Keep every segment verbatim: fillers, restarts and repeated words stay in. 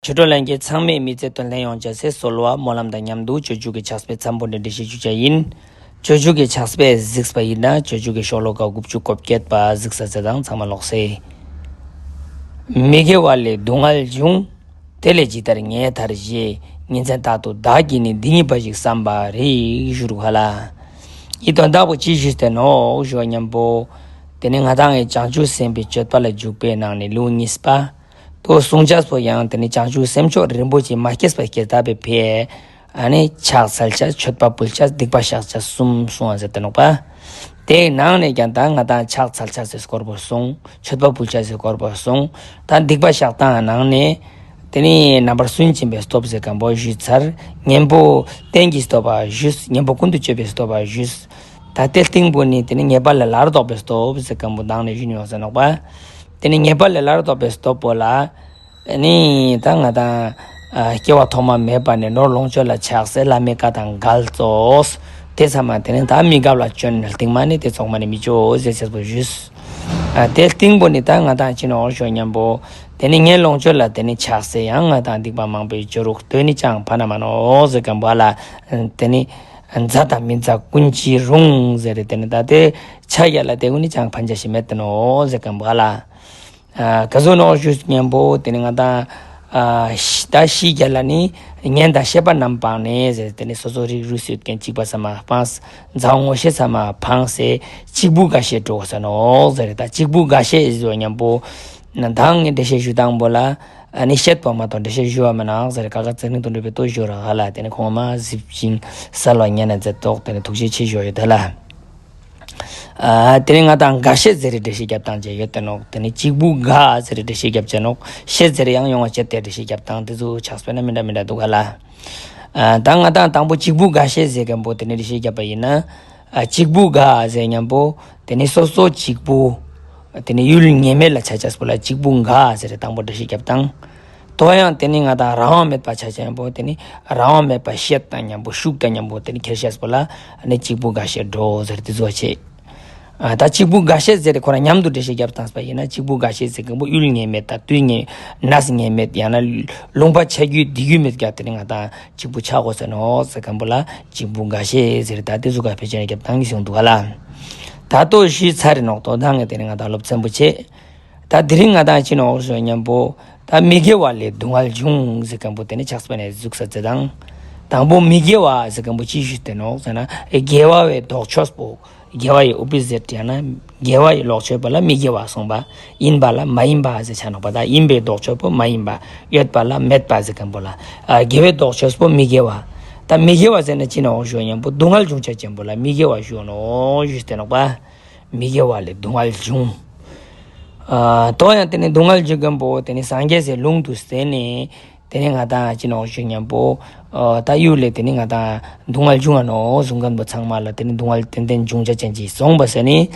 ཆོས་གྲོགས་ལྷན་རྒྱས་ཚང་མའི་མི་ཚེ་དོན་ལྡན་ཡོང་ཅེས་སི་གསོལ་བ་སྨོན་ལམ་དང་མཉམ་དུ་སྤྱོད་འཇུག་གི་ཕྱག་དཔེ་མཚམས་པོ་ནེ་འགྲེལ་བཤད་ཞུ་ཅེས་ཡིན། སྤྱོད་འཇུག་གི་ཕྱག་དཔེ་གཟིགས་པ་ཡིན་ན་སྤྱོད་འཇུག་གི་ཤོ་ལོ་ཀ་དགུ་བཅུ་གོ་བརྒྱད་པ་གཟིགས་ས་མཛད་དང་ཚང་མ་ལོག་སེ། མི་དགེ་བ་ལས་སྡུག་བསྔལ་འབྱུང་། དེ་ལས་ཇི་ལྟར་ངེས་ཐར་ཞེས། ཉིན་མཚན་རྟག་ཏུ་བདག་གིས་ནི། འདི་ཉིད་འབའ་ཞིག་བསམ་པར་རིགས། ཞུ་རུག་ཧ་ལ། འི་དོན་དག་པོ་ཅི་ཞུས་ཏེ་ནོག་ཞུ་བ་ཉམ་པོ། ཏེ་ནེ་ང་དང་ངི་བྱང་ཆུབ་སེམས་དཔའི་སྤྱོད་པ་ལ་འཇུག་པའི་ནང་ནེ་ལེའུ་གཉིས་པ། ཏོ་གསུང་ཅེས་པོ་ཡང་ཏེ་ནེ་བྱང་ཆུབ་སེམས་མཆོག་རིན་པོ་ཆེ་མ་སྐྱེས་པ་སྐྱེ་ཐབས་པའི་ཕིའ། ཨ་ནི་ཕྱག་འཚལ་ཅེས་མཆོད་པ་ཕུལ་ཅེས་སྡིག་པ་བཤགས་ཅེས་གསུམ་གསུང་བ་ཟེར་ཏེ་ནོག་པ། ཏེའི་ནང་ནེ་ཀྱང་ད་ང་དང་ཕྱག་འཚལ་ཅེས་སི་སྐོར་པོ་གསུངས། མཆོད་པ་ཕུལ་ཅེས་སི་སྐོར་པོ་གསུངས། ད་སྡིག་པ་བཤགས་སྟངས་ནང་ནེ་ཏེ་ནེ་རྣམ་པར་སུན་འབྱིན་པའི་སྟོབས་ཟེར་ཁན་པོ་ཞུས་ཚར། གཉེན་པོ་རྟེན་གྱི་སྟོབས་པ་ཞུས། གཉེན་པོ་ཀུན་ཏུ་སྤྱོད་པའི་སྟོབས་པ་ཞུས། ད་ཏེའི་སྟིང་པོ་ནེ་ཏེ་ནེ་ཉེས་པ་ལས་སླར་ལྡོག་པའི་སྟོབས་ཟེར་ཁན་པོ་མདང་ནེ་ཞུས་ཡོང་ཟེར་ནོག་པ། ཏེ་ནེ་ཉེས་པ་ལས་སླར་ལྡོག་པའི་སྟོབས་པོ་ལ། ཨ་ནི་ད་ང་དང་ཨ་སྐྱེ་བ་ཐོག་མ་མེད་པ་ནེ་ནོར་ལོངས་སྤྱོད་ལ་ཆགས་སེ་བླ་མའི་བཀའ་དང་འགལ་ཙོགས། ཏེ་ཚང་མ་ཏེ་ནེ་ད་མི་དགེ་བ་ལ་བརྩོན་ནེ་སྟིང་མ་ནེ་ཏེ་ཙོགས་མ་ནེ་མི་ཅོ་ཟེར་ཅེས་པོ་ཞུས། ཨ་ཏེའི་སྟིང་པོ་ནེ་ད་ང་དང་ཅི་ནོག་ཞུ་ཉམ་པོ། ཏེ་ནེ་ངའི་ལོངས་སྤྱོད་ལ་ཏེ་ནེ་ཆགས་སེ་ཡང་ང་དང་སྡིག་པ་མང་པོ་ཅོ་རུག། དོན་ནི་ཅང་ཕན་ན་མ་ནོག་ཟེར་ཁན་པོ་ལ། ཏེ་ནེ་མཛའ་དང་མི་མཛའ་ཀུན་ཅི་རུང་ཟེར་ཏེ་ནེ་ད་ཏེ་ཆ་ཡ་ལ་ཏེ་ཀུན་ནི་ཅང་ཕན་ཅེས་ཤིག་མེད་ཏེ་ནོག་ཟེར་ཁན་པོ་ལ། ཨ་ག་ཟུག་ནོག་ཞུ་ཉམ་པོ་ཏེ་ནེ་ང་དང་ཨ་ཤི་ད་ཤི་རྒྱ་ལ་ནི་གཉེན་དང་བཤེས་པ་རྣམས་སྤངས་ནས་ཟེར་ཏེ་ནེ་སོ་སོ་རིགས་རུས་སུ་ཡོད་ཁན་གཅིག་པ་ཚང་མ་སྤངས། མཛའ་བོ་ངོ་ཤེས་ཚང་མ་སྤངས་སེ་གཅིག་པུ་དགའ་བྱེད་འགྲོ་དགོས་ས་ནོག་ཟེར། ད་གཅིག་པུ་དགའ་བྱེད་ཟེར་ཉམ་པོ་མདང་ངི་འགྲེལ་བཤད་ཞུ་སྟངས་པོ་ལ་ཨ་ནི་བཤད་པ་མ་གཏོགས་འགྲེལ་བཤད་ཞུ་བ་མེན་ནོག་ཟེར། ཀ་ཁ་ཚེ་རིང་དོན་གྲུབ་པའི་ཏོ་ཞུ་ར་ཧ་ལ། ཏེ་ནེ་ཁོང་མ་གཟིབ་ཅིང་གསལ་བ་ཉན་ན་མཛད་དོག། ཏེ་ནེ་ཐུགས་རྗེ་ཆེ་ཞུ་ཡོད་ད་ལ། ཨ་ཏེ་ནེ་ང་དང་དགའ་བྱེད་ཟེར་རེ་འགྲེལ་བཤད་རྒྱབ་སྟངས་ཅིག་ཡོད་ཏེ་ནོག། ཏེ་ནེ་གཅིག་པུ་དགའ་ཟེར་རེ་འགྲེལ་བཤད་རྒྱབ་ཅེས་ནོག། བྱེད་ཟེར་རེ་ཡང་ཡོང་བ་བྱེད་དེ་འགྲེལ་བཤད་རྒྱབ་སྟངས་ཏེ་ཚོ་ཕྱག་དཔེ་ན་མི་འདྲ་མི་འདྲ་འདུག་ག་ལ། ཨ་ད་ང་དང་དང་པོ་གཅིག་པུ་དགའ་བྱེད་ཟེར་ཁན་པོ་ཏེ་ནེ་འགྲེལ་བཤད་རྒྱབ་པ་ཡིན་ན། ཨ་གཅིག་པུ་དགའ་ཟེར་ཉམ་པོ་ཏེ་ནེ་སོ་སོ་གཅིག་པུ། ཏེ་ནེ་ཡུལ་ངེས་མེད་ལ་ཆ་ཅེས་པོ་ལ་གཅིག་པུ་དགའ་ཟེར་རེ་དང་པོ་འགྲེལ་བཤད་རྒྱབ་སྟངས། དོ་ཡང་ཏེ་ནེ་ང་དང་རང་དབང་མེད་པ་ཆ་ཅེས་པོ་ཏེ་ནེ་རང་དབང་མེད་པ་བྱེད་དང་མཉམ་པོ་ཤུགས་དང་མཉམ་པོ་ཏེ་ནེ་ཁྱེར་ཅེས་པོ་ལ་ཨ་ནི་གཅིག་པུ་དགའ་བྱེད་འགྲོ་ཟེར་ཏེ་བཟོ་ཅེས། ཨ་ད་གཅིག་པུ་དགའ་བྱེད་ཟེར་ཏེ་ཁོ་རང་མཉམ་དུ་འགྲེལ་བཤད་རྒྱབ་སྟངས་པ་ཡིན་ན་གཅིག་པུ་དགའ་བྱེད་ཟེར་ཁན་པོ་ཡུལ་ངེས་མེད་དང་དུས་ངེས་གནས་ངེས་མེད་ཡང་ན་ལུང་པ་ཆ་རྒྱུས་འདི་རྒྱུས་མེད་ཀྱང་ཏེ་ནེ་ང་དང་གཅིག་པུ་ཆ་དགོས་ས་ནོག་ཟེར་ཁན་པོ་ལ་གཅིག་པུ་དགའ་བྱེད་ཟེར་ཏེ་ད་ཏེ་ཟུག་ག་ཕལ་ཆེར་རྒྱབ་སྟངས་ཀྱི་གསུངས་འདུག་ག་ལ། ད་ལྟོ་ཞུས་ཚར་རེ་ནོག། དོ་ད་ངས་ཏེ་ནེ་ང་དང་སློབ་ཚན་པོ་བྱེད། ད་དེ་རིང་ང་དང་ཅི་ནོག་ཞུ་ཉམ་པོ། ད་མི་དགེ་བ་ལས་སྡུག་བསྔལ་འབྱུང་ཟེར་ཁན་པོ་ཏེ་ནེ་ཕྱག་དཔེ་ནེ་གཟིགས་ས་ཅེས་དང་། དང་པོ་མི་དགེ་བ་ཟེར་ཁན་པོ་ཅི་ཞུས་ཏེ་ནོག་ཟེར་ན་དགེ་བ་བའི་ལྡོག་ཕྱོགས་པོ། དགེ་བ་ཡི་ཨོ་པོ་ཟིཊ་ཡང་ན་དགེ་བ་ཡི་ལྡོག་ཕྱོགས་པོ་ལ་མི་དགེ་བ་གསུངས་པ། ཡིན་པ་ལ་མ་ཡིན་པ་ཟེར་ཆ་ནོག་པ། ད་ཡིན་པའི་ལྡོག་ཕྱོགས་པོ་མ་ཡིན་པ། ཡོད་པ་ལ་མེད་པ་ཟེར་ཁན་པོ་ལ། ཨ་དགེ་བའི་ལྡོག་ཕྱོགས་པོ་མི་དགེ་བ། ད་མི་དགེ་བ་ཟེར་ན་ཅི་ནོག་ཞུ་ཉམ་པོ་སྡུག་བསྔལ་འབྱུང་ཆ་ཅེས་པོ་ལ་མི་དགེ་བ་ཞུ་ནོག་ཞུས་ཏེ་ནོག་པ། མི་དགེ་བ་ལས་སྡུག་བསྔལ་འབྱུང་། ཨ་དོ་ཡང་ཏེ་ནེ་སྡུག་བསྔལ་འབྱུང་ཁན་པོ་ཏེ་ནེ་སངས་རྒྱས་སི་ལུང་དུ་བསྟན་ནས་ཏེ་ནེ་ང་དང་ཅི་ནོག་ཞུ་ཉམ་པོ། ཨ་ད་ཡུལ་ལས་ཏེ་ནེ་ང་དང་སྡུག་བསྔལ་འབྱུང་ང་ནོག་གསུང་ཁན་པོ་ཚང་མ་ལ་ཏེ་ནེ་སྡུག་བསྔལ་ཏན་ཏན་འབྱུང་ཆ་ཅེས་ཅིག་སོང་པ་ཟེར་ནི།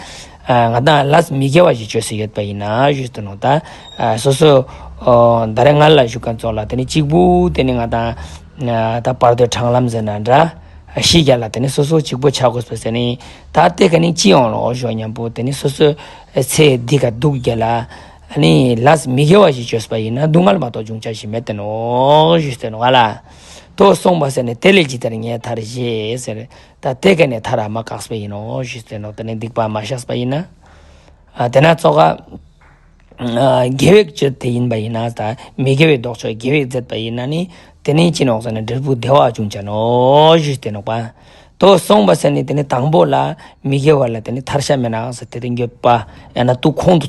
ཨ་ང་དང་ལས་མི་དགེ་བ་ཞིག་ཅོས་སེ་ཡོད་པ་ཡིན་ན་ཞུས་ཏེ་ནོག། ད་ཨ་སོ་སོ་ཨ་ད་རེས་ང་ལ་ཞུ་ཁན་ཙོགས་ལ་ཏེ་ནེ་གཅིག་པུ་ཏེ་ནེ་ང་དང་ཨ་ད་བར་དོའི་འཕྲང་ལམ་ཟེར་ན་འདྲ། ཤི་རྒྱ་ལ་ཏེ་ནེ་སོ་སོ་གཅིག་པུ་ཆ་དགོས་པ་ཟེར་ནི། ད་ཏེ་ཀ་ནེ་ཅི་ཡོང་ནོག་ཞུ་ཉམ་པོ་ཏེ་ནེ་སོ་སོའི་ཚེ་འདི་ཀ་སྡུག་རྒྱ་ལ་ཨ་ནི་ལས་མི་དགེ་བ་ཞིག་ཅོས་པ་ཡིན་ན་སྡུག་བསྔལ་མ་གཏོགས་འབྱུང་ཆ་ཞིག་མེད་ཏེ་ནོག་ཞུས་ཏེ་ནོག་ལ། དོ་གསུངས་པ་ཟེར་ནི་དེ་ལས་ཇི་ལྟར་ངེས་ཐར་ཞེས་ཟེར། ད་ཏེ་ཀ་ནེ་ཐར་ར་མ་བཀག་པ་ཡིན་ནོག་ཞུས་ཏེ་ནོག། ཏེ་ནེ་སྡིག་པ་མ་བཤགས་པ་ཡིན་ན། ཨ་ཏེ་ན་ཙོགས་ཀ་ཨ་དགེ་བའི་སྤྱོད་དེ་ཡིན་པ་ཡིན་ན་ད་མི་དགེ་བའི་ལྡོག་ཕྱོགས་དགེ་བའི་མཛད་པ་ཡིན་ན་ནི་ཏེ་ནེ་ཅི་ནོག་ཟེར་ན་འབྲས་བུ་བདེ་བ་འབྱུང་ཆ་ནོག་ཞུས་ཏེ་ནོག་པ། དོ་གསུངས་པ་ཟེར་ནི་ཏེ་ནེ་དང་པོ་ལ་མི་དགེ་བ་ལ་ཏེ་ནེ་ཐར་ཆ་མེད་ནོག་ཟེར་ཏེ་ཏེ་འགྱོད་པ་ཡང་ན་དུག་ཁོང་དུ་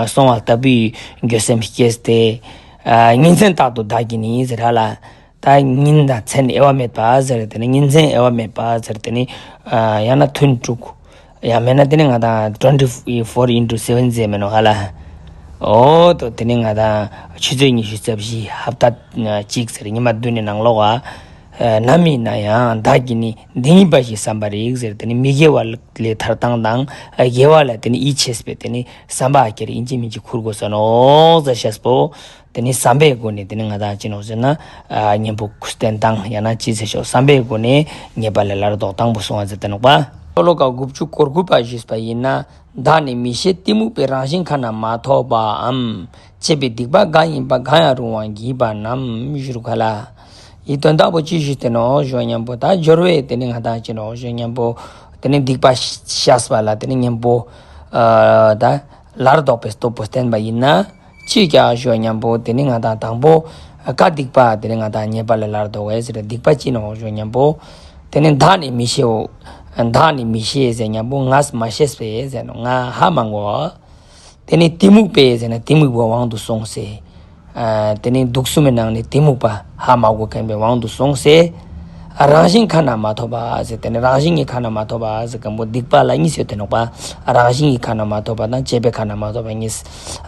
སོང་བ་ལྟ་བུའི་འགྱོད་སེམས་སྐྱེས་ཏེ། ཨ་ཉིན་མཚན་རྟག་ཏུ་བདག་གིས་ནི་ཟེར་ར་ལ། ད་ཉིན་དང་མཚན་དབྱེ་བ་མེད་པ་ཟེར་ཏེ་ནེ་ཉིན་མཚན་དབྱེ་བ་མེད་པ་ཟེར་ཏེ་ནེ་ཨ་ཡང་ན་ཐུན་དྲུག། ཡང་མེད་ན་ཏེ་ནེ་ང་དང་ཊུ་ཝེན་ཊི་ཕོར་ཨིན་ཊུ་སེ་ཝེན་ཟེར་མེད་ནོག་ཧ་ལ། འོ་དོ་ཏེ་ནེ་ང་དང་ཆུ་ཚོད་ཉི་ཤུ་རྩ་བཞི་ཧབ་ཏ་གཅིག་ཟེར་ཉི་མ་བདུན་ནི་ནང་ལོགས་ཨ་ནམ་ཡིན་ན་ཡང་བདག་གིས་ནི་འདི་ཉིད་འབའ་ཞིག་བསམ་པར་རིགས་ཟེར་ཏེ་ནེ་མི་དགེ་བ་ལས་ཐར་སྟངས་དང་དགེ་བ་ལ་ཏེ་ནེ་ཡིད་ཆེས་པའི་ཏེ་ནེ་བསམ་པ་ཨ་ཀེར་ཨིན་ཅི་མིན་ཅི་ཁུར་དགོས་ས་ནོག་ཟེར་ཤེས་པོ། ཏེ་ནེ་བསམ་པའི་སྒོ་ནས་ཏེ་ནེ་ང་དང་ཅི་ནོག་ཟེར་ན་ཨ་གཉེན་པོ་བསྟེན་སྟངས་ཡང་ན་ཅི་ཟེར་ཤོག་བསམ་པའི་སྒོ་ནས་ཉེས་པ་ལས་སླར་ལྡོག་སྟངས་པོ་གསུང་བ་ཟེར་ཏེ་ནོག་པ། ཤོ་ལོ་ཀ་དགུ་བཅུ་གོ་དགུ་པ་ཞུས་པ་ཡིན་ན། བདག་ནི་མི་ཤེས་གཏི་མུག་པའི། རང་བཞིན་ཁ་ན་མ་ཐོ་བའམ། བཅས་པའི་སྡིག་པ་གང་ཡིན་པ། གང་ཡང་རུང་བར་བགྱིས་པ་རྣམས། ཞུ་རུ་ཁ་ལ། འི་དོན་དག་པོ་ཅི་ཞུས་ཏེ་ནོག་ཞུ་ཉམ་པོ་ད་སྦྱོར་བས་ཏེ་ནེ་ང་དང་ཅི་ནོག་ཞུ་ཉམ་པོ་ཏེ་ནེ་སྡིག་པ་བཤགས་པ་ལ་ཏེ་ནེ་ཉམ་པོ་ཨ་ད་སླར་ལྡོག་པའི་སྟོབས་པོ་བསྟན་པ་ཡིན་ན། ཅི་ཀྱང་ཞུ་ཉམ་པོ་ཏེ་ནེ་ང་དང་དང་པོ་ཀ་སྡིག་པ་ཏེ་ནེ་ང་དང་ཉེས་པ་ལས་སླར་ལྡོག་པའི་ཟེར་སྡིག་པ་ཅི་ནོག་ཞུ་ཉམ་པོ་ཏེ་ནེ་བདག་ནི་མི་ཤེས་འོ། བདག་ནི་མི་ཤེས་ཟེར་ཉམ་པོ་ངས་མ་ཤེས་པས་ཟེར་ནོག་ང་ཧ་མ་གོ། ཏེ་ནེ་གཏི་མུག་པས་ཟེར་ན་གཏི་མུག་པའི་དབང་དུ་སོང་སྟེ། ཨ་ཏེ་ནེ་དུག་གསུམ་མི་ནང་ནེ་གཏི་མུག་པ་ཧ་མ་གོ་མཁན་པོའི་དབང་དུ་སོང་སྟེ། རང་བཞིན་ཁ་ན་མ་ཐོ་བ་ཟེར་ཏེ་ནེ་རང་བཞིན་གྱི་ཁ་ན་མ་ཐོ་བ་ཟེར་མཁན་པོ་སྡིག་པ་ལ་གཉིས་ཡོད་ཏེ་ནོག་པ། རང་བཞིན་གྱི་ཁ་ན་མ་ཐོ་བ་དང་བཅས་པའི་ཁ་ན་མ་ཐོ་བ་གཉིས།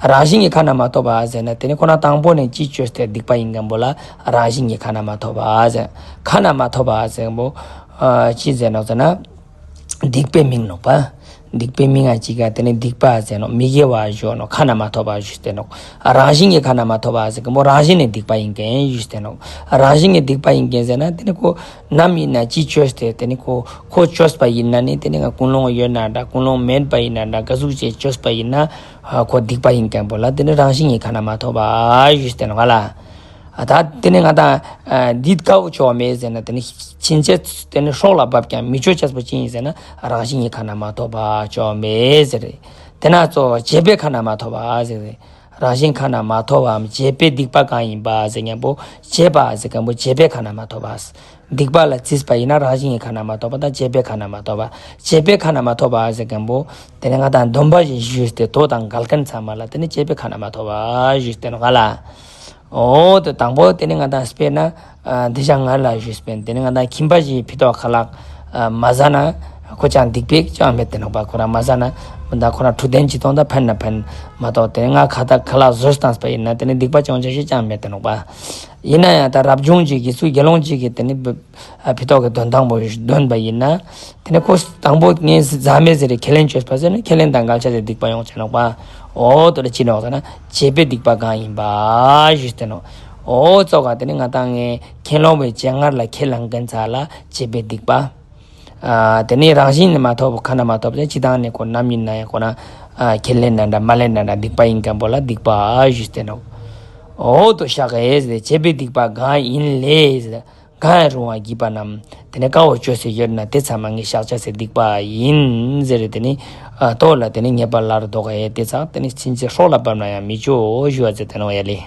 རང་བཞིན་གྱི་ཁ་ན་མ་ཐོ་བ་ཟེར་ན་ཏེ་ནེ་ཁོ་ན་དང་པོ་ནེ་ཅི་ཅོས་ཏེ་སྡིག་པ་ཡིན་མཁན་པོ་ལ་རང་བཞིན་གྱི་ཁ་ན་མ་ཐོ་བ་ཟེར། ཁ་ན་མ་ཐོ་བ་ཟེར་མཁན་པོ་ཨ་ཅི་ཟེར་ནོག་ཟེར་ན། སྡིག་པའི་མིང་ནོག་པ། སྡིག་པའི་མིང་ང་ཅི་ག་ཏེ་ནེ་སྡིག་པ་ཟེར་ནོག་མི་དགེ་བ་ཞུ་ནོག་ཁ་ན་མ་ཐོ་བ་ཞུས་ཏེ་ནོག་རང་བཞིན་གྱི་ཁ་ན་མ་ཐོ་བ་ཟེར་མཁན་པོ་རང་བཞིན་ནི་སྡིག་པ་ཡིན་མཁན་ཞུས་ཏེ་ནོག་རང་བཞིན་གྱི་སྡིག་པ་ཡིན་མཁན་ཟེར་ན་ཏེ་ནེ་ཁོ་ནམ་ཡིན་ན་ཅི་ཅོས་ཏེ་ཏེ་ནེ་ཁོ་ཁོ་ཅོས་པ་ཡིན་ན་ནི་ཏེ་ནེ་ང་ཀུན་སློང་ཡོད་ན་འདྲ་ཀུན་སློང་མེད་པ་ཡིན་ན་འདྲ་ག་ཟུག་ཅིག་ཅོས་པ་ཡིན་ན་ཁོ་སྡིག་པ་ཡིན་མཁན་པོ་ལ་ཏེ་ནེ་རང་བཞིན་གྱི་ཁ་ན་མ་ཐོ་བ་ཞུས་ཏེ་ནོག་ག་ལ། ཨ་ད་ཏེ་ནེ་ང་དང་ཨ་འདི་ཀ་བོ་ཅོ་མེད་ཟེར་ན་ཏེ་ནེ་ཕྱིན་ཆད་ཏེ་ནེ་སྲོག་ལ་བབ་ཀྱང་མི་ཅོ་ཅེས་པོ་ཅི་ཡིན་ཟེར་ན་རང་བཞིན་གྱི་ཁ་ན་མ་ཐོ་བ་ཅོ་མེད་ཟེར། ཏེ་ནེ་གཙོ་བོ་བཅས་པའི་ཁ་ན་མ་ཐོ་བ་ཟེར། རང་བཞིན་ཁ་ན་མ་ཐོ་བའམ་བཅས་པའི་སྡིག་པ་གང་ཡིན་པ་ཟེར་ཉམ་པོ་བཅས་པ་ཟེར་མཁན་པོ་བཅས་པའི་ཁ་ན་མ་ཐོ་བ། སྡིག་པ་ལ་རྩིས་པ་ཡིན་ན་རང་བཞིན་གྱི་ཁ་ན་མ་ཐོ་བ་དང་བཅས་པའི་ཁ་ན་མ་ཐོ་བ། བཅས་པའི་ཁ་ན་མ་ཐོ་བ་ཟེར་མཁན་པོ་ཏེ་ནེ་ང་དང་སྡོམ་པ་ཞིག་ཞུས་ཏེ་དོ་དང་འགལ་མཁན་ཚང་མ་ལ་ཏེ་ནེ་བཅས་པའི་ཁ་ན་མ་ཐོ་བ་ཞུས་ཏེ་ནོག་ག་ལ། འོ་ཏེ་དང་པོ་ཏེ་ནེ་ང་དང་དཔེར་ན་ཨ་འདི་ཅང་ང་ལ་ཞུས་པིན། ཏེ་ནེ་ང་དང་ཁྱིམ་པ་ཞིག་ཕི་ཏོག་ཁ་ལག་ཨ་མ་ཟ་ན་ཁོ་ཅང་སྡིག་པ་ཅང་མེད་ཏེ་ནོག་པ། ཁོ་རང་མ་ཟ་ན་མ་ད་ཁོ་རང་འཕྲོད་བསྟེན་ཅི་གཏོང་ད་ཕན་ན་ཕན་མ་གཏོགས་ཏེ་ནེ་ང་ཁ་ད་ཁ་ལག་ཟོས་བཏང་པ་ཡིན་ན་ཏེ་ནེ་སྡིག་པ་ཅང་ཅང་ཞིག་ཅང་མེད་ཏེ་ནོག་པ། ཡིན་ན་ཡང་ད་རབ་བྱུང་ཅིག་གི་སུ་དགེ་སློང་ཅིག་གི་ཏེ་ནེ་ཨ་ཕི་ཏོག་གི་དོན་དང་པོ་དོན་པ་ཡིན་ན། ཏེ་ནེ་ཁོ་དང་པོ་ངས་ཟ་མེད་ཟེར་རེ་ཁས་ལེན་བཅོས་པ་ཟེར་ན་ཁས་ལེན་དང་འགལ་ཆ་ཟེར་སྡིག་པ་ཡོང་ཆ་ནོག་པ། འོ་དོ་ལ་ཅི་ནོག་ཟེར་ན་བཅས་པའི་སྡིག་པ་གང་ཡིན་པ་ཞུས་ཏེ་ནོག་འོ་ཙོགས་ཀ་ཏེ་ནེ་ང་དང་ངས་ཁས་ལོང་བའི་སྤྱན་སྔར་ལ་ཁས་བླངས་མཁན་ཚ་ལ་བཅས་པའི་སྡིག་པ། ཨ་ཏེ་ནེ་རང་བཞིན་ནི་མ་ཐོབ་ཁ་ན་མ་ཐོབ་ཟེར་ཅི་དང་ནི་ཁོ་ནམ་ཡིན་ན་ཡང་ཁོ་ན་ཨ་ཁས་ལེན་ན་འདྲ་མ་ལེན་ན་འདྲ་སྡིག་པ་ཡིན་མཁན་པོ་ལ་སྡིག་པ་ཞུས་ཏེ་ནོག་འོ་དོ་བཤགས་ཟེར་བཅས་པའི་སྡིག་པ་གང་ཡིན་ལས་ཟེར། གང་ཡང་རུང་བར་བགྱིས་པ་རྣམས། ཏེ་ནེ་ཀ་བོ་ཅོས་ཏེ་ཡོད་ན་ཏེ་ཚང་མ་ངས་བཤགས་བྱ་ཟེར་སྡིག་པ་ཡིན་ཟེར་ཏེ་ནེ་ཨ་དོ་ལ་ཏེ་ནེ་ཉེས་པ་སླར་ལྡོག་ག་ཡེ་ཏེ་ཚང་ཏེ་ནེ་ཕྱིན་ཆད་སྲོག་ལ་བབ་ན་ཡང་མི་ཅོ་ཞུ་བ་ཟེར་ཏེ་ནོག་ཡ་ལེ།